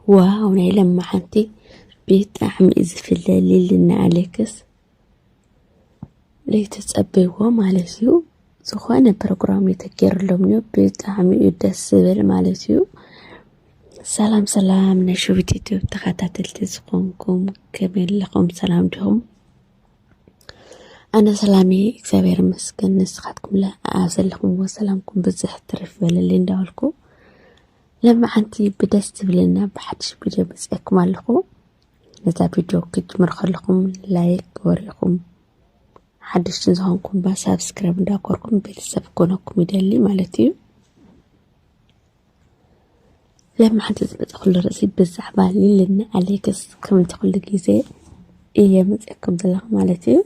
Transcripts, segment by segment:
ዋው፣ ናይ ለማዓንቲ ብጣዕሚ እዩ ዝፍለ። ሊልና ኣሌክስ ዘይተጸበይዎ ማለት እዩ። ዝኾነ ፕሮግራም እዩ ተገይሩሎም እዩ። ብጣዕሚ እዩ ደስ ዝብል ማለት እዩ። ሰላም ሰላም፣ ናይ ሸዊት ዩቲዩብ ተኸታተልቲ ዝኾንኩም ከመይ ኣለኹም? ሰላም ዲኹም? ኣነ ሰላም እየ፣ እግዚኣብሔር ይመስገን። ንስኻትኩም ለ ኣብ ዘለኹምዎ ሰላምኩም ብዝሕ ትርፍ በለለይ እንዳበልኩ፣ ለማዓንቲ ብደስ ዝብልና ብሓድሽ ቪድዮ መፅኤኩም ኣለኹ። ነዛ ቪድዮ ክጅምር ከለኹም ላይክ ግበሩ ኢኹም። ሓደሽቲ ዝኾንኩም ባ ሳብስክራይብ እንዳኮርኩም ቤተሰብ ክኾነኩም ይደሊ ማለት እዩ። ለማዓንቲ ዝመፀኹሉ ርእሲ ብዛዕባ ሊልና ኣሌክስ ከምቲ ኩሉ ግዜ እየ መፅኤኩም ዘለኹ ማለት እዩ።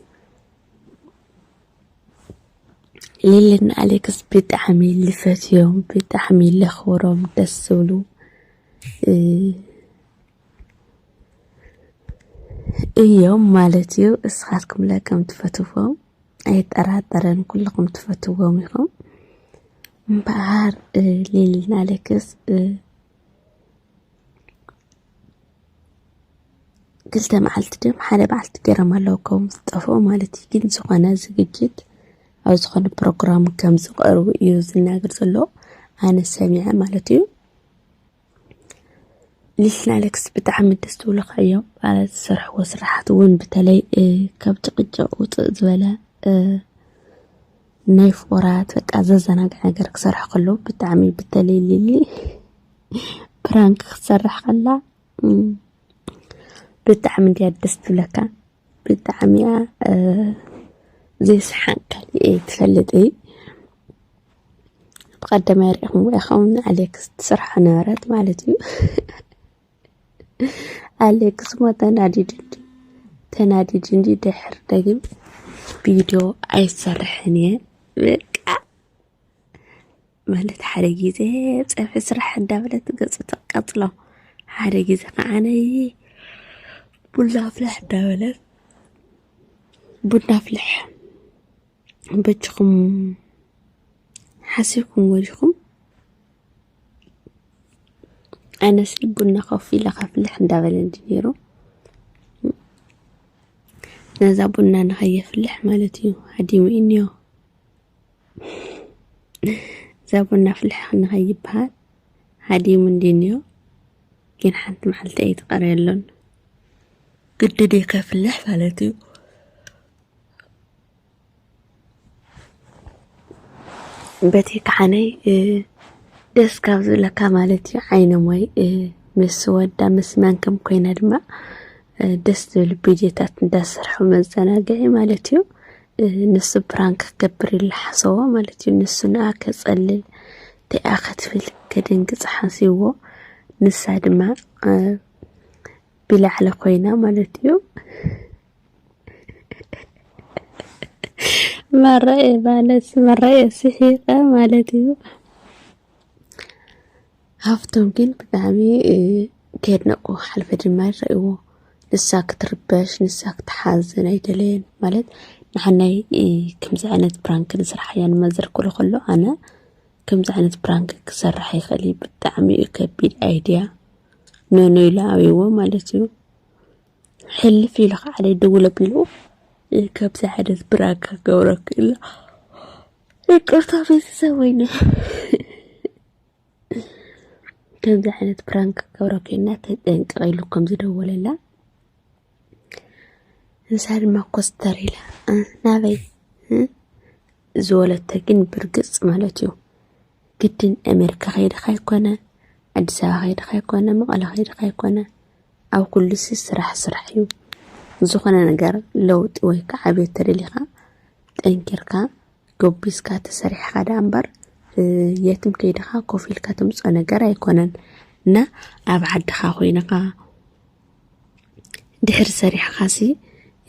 ሊልና ኣሌክስ ብጣዕሚ ልፈትዮም፣ ብጣዕሚ ለኽብሮም፣ ደስ ዝብሉ፣ እ፣ እዮም ማለት እዩ። እስኻትኩም ለ ከም ትፈትዎም ኣይጠራጠረን፣ ኩልኹም ትፈትዎም ኢኹም። እምበኣር፣ እ፣ ሊልና ኣሌክስ፣ እ፣ ክልተ መዓልቲ ድዮም ሓደ መዓልቲ ገይሮም ኣለዉ ከም ዝጠፍኡ ማለት እዩ። ግን ዝኾነ ዝግጅት ኣብ ዝኾነ ፕሮግራም ከም ዝቐርቡ እዩ ዝናገር ዘሎ፣ ኣነ ሰሚዐ ማለት እዩ። ሊልና ኣሌክስ ብጣዕሚ ደስ ዝብሉኻ እዮም። ማለት ዝሰርሕዎ ስራሓት እውን በተለይ፣ እ፣ ካብ ጭቕጭቕ ውፅእ ዝበለ፣ እ፣ ናይ ፍቑራት በቃ ዘዘናግዕ ነገር ክሰርሑ ከለዉ ብጣዕሚ፣ በተለይ ሊሊ ፕራንክ ክትሰርሕ ከላ፣ እም፣ ብጣዕሚ እንድያ ደስ ትብለካ። ብጣዕሚ እያ፣ እ፣ ዘይሰሓቕ ካልእ እየ ትፈልጥ እየ። ብቐደማይ ሪኢኹምዎ ኢኹም ንኣሌክስ ትሰርሖ ነበረት ማለት እዩ። ኣሌክስ ሞ ተናዲዱ እንዲ-፣ ተናዲዱ እንዲ ድሕር ደግም ቪድዮ ኣይሰርሕን እየ። በቃ ማለት ሓደ ግዜ ጸብሒ ስራሕ እንዳበለት ገጹ ተቃጽሎ፣ ሓደ ግዜ ከዓ ነይ ቡና ኣፍልሕ እንዳበለት ቡና ኣፍልሕ በጅኹም ሓሲብኩም ወዲኹም። ኣነሲ ቡና ኮፍ ኢለ ከፍልሕ እንዳበለ እንዲ ነይሩ፣ ነዛ ቡና ንኸየፍልሕ ማለት እዩ ሃዲሙ እዩ እኒኦ። እዛ ቡና ፍልሕ ንኸይበሃል ሃዲሙ እንዲ እኒኦ፣ ግን ሓንቲ መዓልቲ ኣይትቐርየሎን። ግድን እዩ ከፍልሕ ማለት እዩ። በቲ ከዓነይ፣ እ፣ ደስ ካብ ዝብለካ ማለት እዩ፣ ዓይኖም ወይ፣ እ፣ ምስ ወዳ ምስ መንክም ኮይና ድማ፣ እ፣ ደስ ዝብል ቪድዮታት እንዳሰርሑ መዘናግዒ ማለት እዩ። እ፣ ንሱ ፕራንክ ክገብር ኢሉ ሓሰቦ ማለት እዩ። ንሱ ንኣ ከጸልል፣ እንታይ እያ ክትብል ከደንግጽ ሓሲብዎ። ንሳ ድማ፣ እ፣ ብላዕሊ ኮይና ማለት እዩ። መረኤ ማለት መረኤ ስሒቐ ማለት እዩ። ሃፍቶም ግን ብጣዕሚ፣ እ፣ ከየድነቑ ሓልፈ ድማ ይረእይዎ። ንሳ ክትርበሽ፣ ንሳ ክትሓዝን ኣይደለየን። ማለት ንሓናይ፣ እ፣ ከምዚ ዓይነት ፕራንክ ንስራሕ እያ ንመዘር ክብሎ ከሎ ኣነ ከምዚ ዓይነት ፕራንክ ክሰርሕ ይኽእል እዩ። ብጣዕሚ እዩ ከቢድ ኣይድያ። ኖኖ ኢሉ ኣብይዎ ማለት እዩ። ሕልፍ ኢሉ ከዓ ደይ ደውል ኣቢሉ፣ እ፣ ከምዚ ዓይነት ፕራንክ ክገብረኪ ኢላ። ይቅርታ ቤተሰብ ወይነ። ከምዚ ዓይነት ፕራንክ ክገብረኪ ኢልና ተጠንቀቂ ኢሉ ከም ዝደወለላ። ንሳ ድማ ኮስተር ኢላ፣ እ፣ ናበይ? እ? ዝወለተ ግን ብርግጽ ማለት እዩ። ግድን ኣሜሪካ ከይድኻ ኣይኮነ፣ ኣዲስ ኣበባ ከይድኻ ኣይኮነ፣ መቐለ ከይድኻ ኣይኮነ። ኣብ ኩሉሲ ስራሕ ስራሕ እዩ። ዝኾነ ነገር ለውጢ ወይ ከዓ ዕብየት ተደሊኻ ጠንኪርካ ጎቢዝካ ተሰሪሕኻ ደኣ እምበር፣ እ፣ የትም ከይድኻ ኮፍ ኢልካ ተምፅኦ ነገር ኣይኮነን። እና ኣብ ዓድኻ ኮይንኻ ድሕሪ ሰሪሕኻሲ፣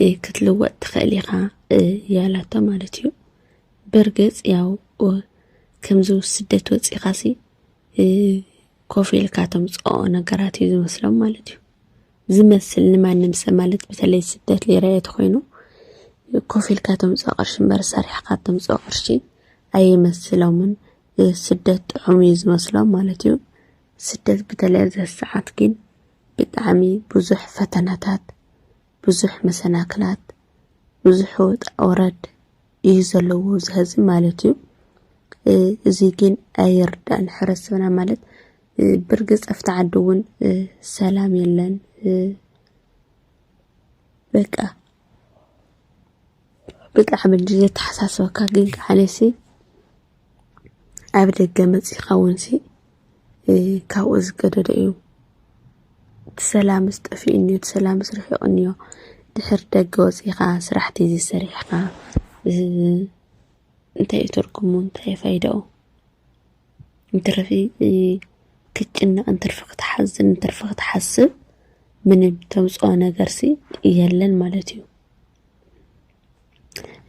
እ፣ ክትልወጥ ትኽእል ኢኻ፣ እ፣ ያላቶ ማለት እዩ። በርግጽ ያው፣ እ፣ ከምዚ ስደት ወጺኻሲ፣ እ፣ ኮፍ ኢልካ ተምጽኦ ነገራት እዩ ዝመስሎም ማለት እዩ። ዝመስል ንማንም ሰብ ማለት በተለይ ስደት ለይረኣየ ተኾይኑ ኮፍ ኢልካ ተምጽኦ ቅርሺ እምበር ሰሪሕካ ተምጽኦ ቅርሺ ኣይመስሎምን። እ፣ ስደት ጥዑም እዩ ዝመስሎም ማለት እዩ። ስደት በተለይ ኣብዚ ሰዓት ግን ብጣዕሚ ብዙሕ ፈተናታት፣ ብዙሕ መሰናክላት፣ ብዙሕ ውጣ ውረድ እዩ ዘለዎ እዚ ህዝቢ ማለት እዩ። እዚ ግን ኣይርዳእን ሕብረተሰብና ማለት። ብርግፅ ኣብቲ ዓዲ እውን ሰላም የለን። በቃ ብጣዕሚ እንዲ ዘተሓሳስበካ ግን ከዓነሲ ኣብ ደገ መፂኻ እውን ሲ ካብኡ ዝገደደ እዩ። እቲ ሰላምስ ጠፊኡ እኒዮ፣ እቲ ሰላምስ ርሒቑ እኒዮ። ድሕር ደገ ወፂኻ ስራሕ ተይዘይሰሪሕኻ እንታይ እዩ ትርጉሙ? እንታይ እዩ ፋይዳኡ? እንትረፊ ክትጭነቕ፣ እንትርፊ ክትሓዝን፣ እንትርፊ ክትሓስብ ምንም ተምፅኦ ነገርሲ የለን ማለት እዩ።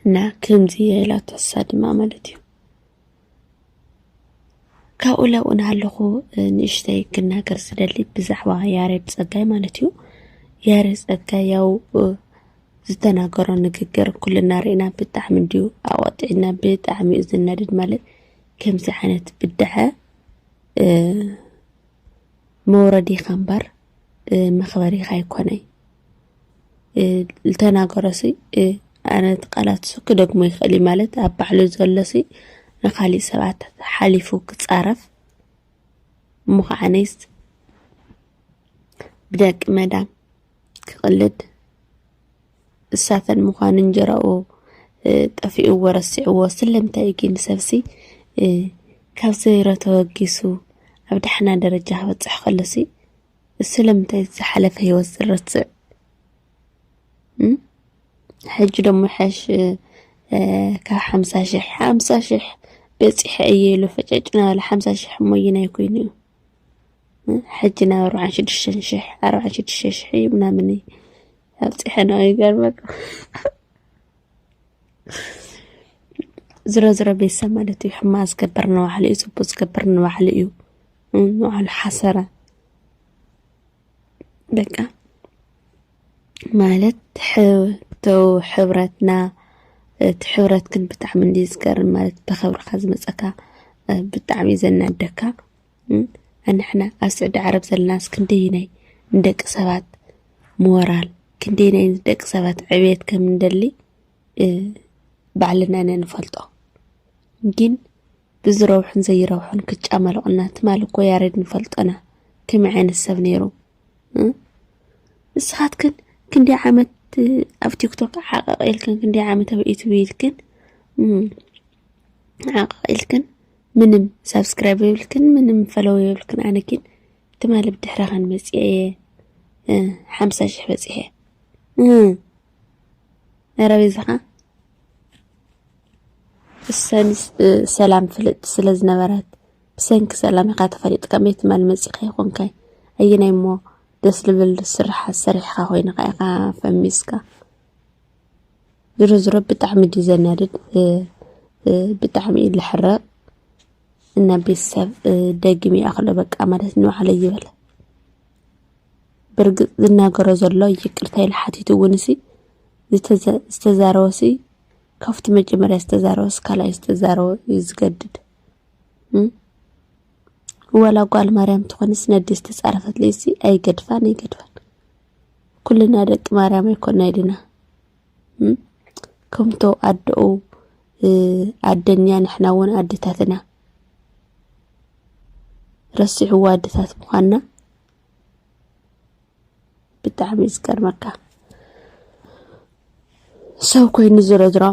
እና ከምዚ ኢላቶ እሳ ድማ ማለት እዩ። ካብኡ ላብኡ እናሃለኹ ንእሽተይ ክናገር ዝደሊ ብዛዕባ ያሬድ ጸጋይ ማለት እዩ። ያሬድ ጸጋይ ያው ዝተናገሮ ንግግር ኩልና ርኢና ብጣዕሚ እንድዩ ኣቋጢዕና፣ ብጣዕሚ እዩ ዝነድድ ማለት ከምዚ ዓይነት ብድዐ መውረዲኻ እምበር መኽበሪኻ ኣይኮነይ። ዝተናገሮሲ ኣነ እቲ ቃላት ክደግሞ ይኽእል እዩ ማለት ኣብ ባዕሉ ዘሎሲ ንኻሊእ ሰባት ሓሊፉ ክጻረፍ እሞ ከዓነይስ ብደቂ መዳም ክቕልድ እሳተን ምዃን እንጀራኡ ጠፊእዎ ረሲዕዎ። ስለምንታይ እዩ ግን ሰብሲ ካብ ዘይሮ ተበጊሱ ኣብ ዳሕና ደረጃ ክበፅሕ ከሎሲ ስለምንታይ ዝሓለፈ ህይወት ዝረስዕ? ሕጂ ደሞ ይሓሽ ካብ ሓምሳ ሽሕ ሓምሳ ሽሕ በፂሐ እየ ኢሉ ፈጨጭ ናበለ ሓምሳ ሽሕ እሞ ይናይ ኮይኑ እዩ። ሕጂ ናብ ኣርባዓን ሽዱሽተን ሽሕ ኣርባዓን ሽዱሽተ ሽሕ እዩ ምናምን እዩ ኣብፂሐ ነው ይገርመካ። ዝሮ ዝሮ ቤተሰብ ማለት እዩ ሕማቅ ዝገብር ንባዕሉ እዩ፣ ፅቡቅ ዝገብር ንባዕሉ እዩ። ንባዕሉ ሓሰረ በቃ ማለት ተው ሕብረትና እቲ ሕብረት ግን ብጣዕሚ እንዲ ዝገርም ማለት ብክብርካ ዝመፀካ ብጣዕሚ ዘናደካ። ኣንሕና ኣብ ስዑዲ ዓረብ ዘለናስ ክንደይናይ ንደቂ ሰባት ሞራል ክንደይናይ ንደቂ ሰባት ዕብየት ከም እንደሊ ባዕልና ኢና ንፈልጦ። ግን ብዝረብሑን ዘይረብሑን ክጫማለቑልና ትማል እኮ ያሬድ ንፈልጦና ከመይ ዓይነት ሰብ ነይሩ። ንስኻትክን ክንደይ ዓመት ኣብ ቲክቶክ ዓቐቕ ኢልክን ክንደይ ዓመት ኣብ ዩቱብ ኢልክን ዓቐቕ ኢልክን ምንም ሳብስክራይብ የብልክን ምንም ፈለው የብልክን። ኣነ ግን ትማል ብድሕረኸን መፅአ እየ ሓምሳ ሽሕ በፂሐ። ኧረ በዚኻ እሰን ሰላም ፍልጥቲ ስለ ዝነበረት ብሰንኪ ሰላም ኢኻ ተፈሊጥካ። መይ ትማል መፂኻ ይኾንካይ ኣየናይ እሞ ደስ ልብል ስራሓት ሰሪሕኻ ኮይንኻ ኢኻ ፈሚስካ። ዝሮ ዝሮ ብጣዕሚ ድዩ ዘናድድ። ብጣዕሚ እዩ ልሕረቕ እና ቤተሰብ ደግም ይኣኽሎ በቃ ማለት ንባዕለይ ይበል። ብርግፅ ዝናገሮ ዘሎ ይቅርታ ኢለ ሓቲቱ እውን ሲ ዝተዛረወ ሲ ካብቲ መጀመርያ ዝተዛረወ ስ ካልኣይ ዝተዛረወ እዩ ዝገድድ። ወላ ጓል ማርያም ትኾንስ ነዲ ዝተፃረፈትለይ ሲ ኣይገድፋን ኣይገድፋን። ኩልና ደቂ ማርያም ኣይኮና ኢልና ከምቶ ኣደኡ ኣደኛ ንሕና እውን ኣደታትና ረሲዕዎ ኣደታት ምዃንና ብጣዕሚ እዩ ዝገርመካ። ሰብ ኮይኑ ዝሮ ዝሮ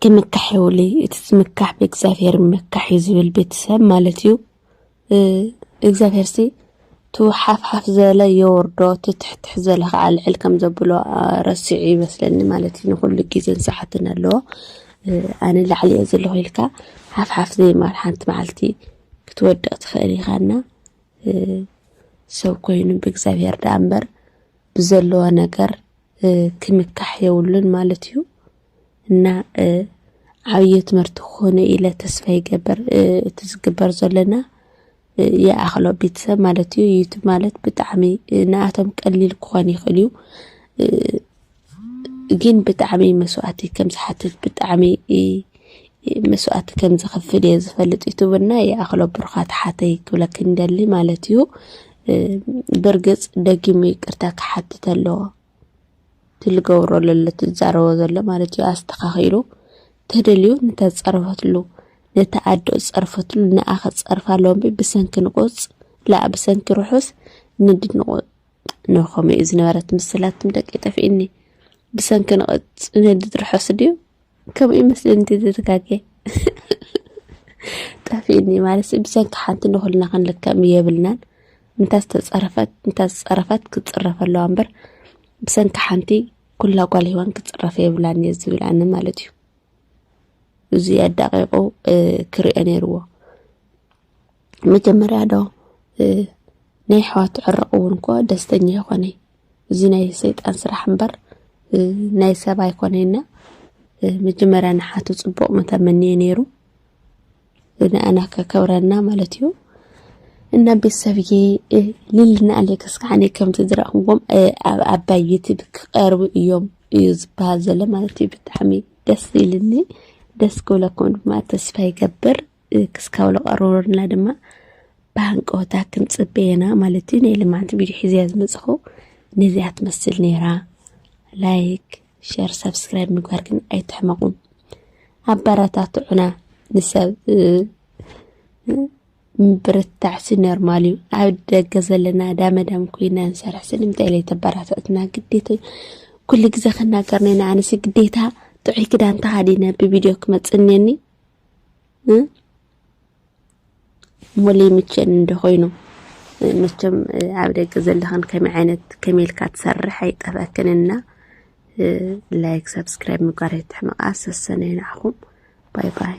ክምካሕ የብሉ። እቲ ዝምካሕ ብእግዚኣብሔር ምካሕ እዩ ዝብል ቤተሰብ ማለት እዩ። እግዚኣብሔር ሲ እቲ ሓፍሓፍ ዘለ የወርዶ፣ እቲ ትሕትሕ ዘለ ከዓ ልዕል ከም ዘብሎ ረሲዑ ይመስለኒ ማለት እዩ። ንኩሉ ግዜን ሰዓትን ኣለዎ። ኣነ ላዕሊ እየ ዘለኹ ኢልካ ሓፍሓፍ ዘይማል ሓንቲ መዓልቲ ክትወድቕ ትኽእል ኢኻና። ሰብ ኮይኑ ብእግዚኣብሔር ደኣ እምበር ብዘለዎ ነገር ክምካሕ የብሉን ማለት እዩ። እና ዓብዪ ትምህርቲ ክኾነ ኢለ ተስፋ ይገብር። እቲ ዝግበር ዘለና ይኣኽሎ ቤተሰብ ማለት እዩ። ዩቱብ ማለት ብጣዕሚ ንኣቶም ቀሊል ክኾን ይኽእል እዩ፣ ግን ብጣዕሚ መስዋእቲ ከም ዝሓትት ብጣዕሚ መስዋእቲ ከም ዘኽፍል እየ ዝፈልጥ። ዩቱብና ይኣኽሎ ብሩኻት ሓተይ ክብለኪ እንደሊ ማለት እዩ። ብርግጽ ደጊሙ ይቅርታ ክሓትት ኣለዎ። ትልገብሮ ለሎ ትዛረቦ ዘሎ ማለት እዩ ኣስተኻኺሉ ተደልዩ ነታ ዝጸረፈትሉ ነታ ኣዶ ዝጸረፈትሉ ንኣ ክጸርፋ ኣለዎ እምቢ ብሰንኪ ንቁጽ ላእ ብሰንኪ ርሑስ ንድድ ንቁጽ ንኸምኡ እዩ ዝነበረት ምስላትም ደቂ ጠፍእኒ ብሰንኪ ንቁጽ ንድድ ርሑስ ድዩ ከምኡ ይመስለኒ እቲ ዝትጋገ ጠፊእኒ ማለት ብሰንኪ ሓንቲ ንኹልና ክንልከም የብልናን እንታ ዝተጸረፈት እንታ ዝጸረፈት ክትጽረፍ ኣለዋ እምበር ብሰንኪ ሓንቲ ኩላ ጓል ሂዋን ክትጽረፍ የብላን እየ ዝብል ኣነ ማለት እዩ እዚ ኣዳቂቁ ክሪኦ ነይርዎ መጀመርያ ዶ ናይ ኣሕዋቱ ዕርቕ እውን እኮ ደስተኛ ይኾነ። እዚ ናይ ሰይጣን ስራሕ እምበር ናይ ሰብ ኣይኮነና። መጀመርያ ንሓቱ ፅቡቕ መተመንየ ነይሩ። ንኣና ከከብረና ማለት እዩ። እና ቤተሰብዬ ሊልና ኣሌክስ ከዓኒ ከምቲ ዝረእኹዎም ኣብ ኣባይ ዩቲብ ክቀርቡ እዮም እዩ ዝበሃል ዘሎ ማለት እዩ። ብጣዕሚ ደስ ኢልኒ። ደስ ክብለኩም ድማ ተስፋ ይገብር። ክስካብ ዝቐርቡልና ድማ ብሃንቀውታ ክንጽበ ኢና ማለት እዩ። ናይ ልማዓንቲ ቪድዮ ሒዘያ ዝመጽኹ ነዚኣ ትመስል ነይራ። ላይክ፣ ሸር፣ ሰብስክራይብ ምግባር ግን ኣይትሕመቑ። ኣበረታትዑና ንሰብ ምብርታዕ ሲ ኖርማል እዩ። ኣብ ደገ ዘለና ዳመዳም ኮይና ንሰርሕ ሲ ንምንታይ ለይተበራትዕትና ግዴታ ኩሉ ግዜ ክናገር ነና ኣነሲ ግዴታ ጥዑይ ክዳን ተኻዲነ ብቪድዮ ክመጽእ እኒአኒ እሞ ለይምቸኒ እንዶ ኮይኑ መቸም ኣብ ደገ ዘለኽን ከመይ ዓይነት ከመይ ኢልካ ትሰርሕ ኣይጠፍአክን እና ላይክ ሰብስክራይብ ምግባር ኣይትሕመቃ ሰሰነ ንዓኹም ባይ ባይ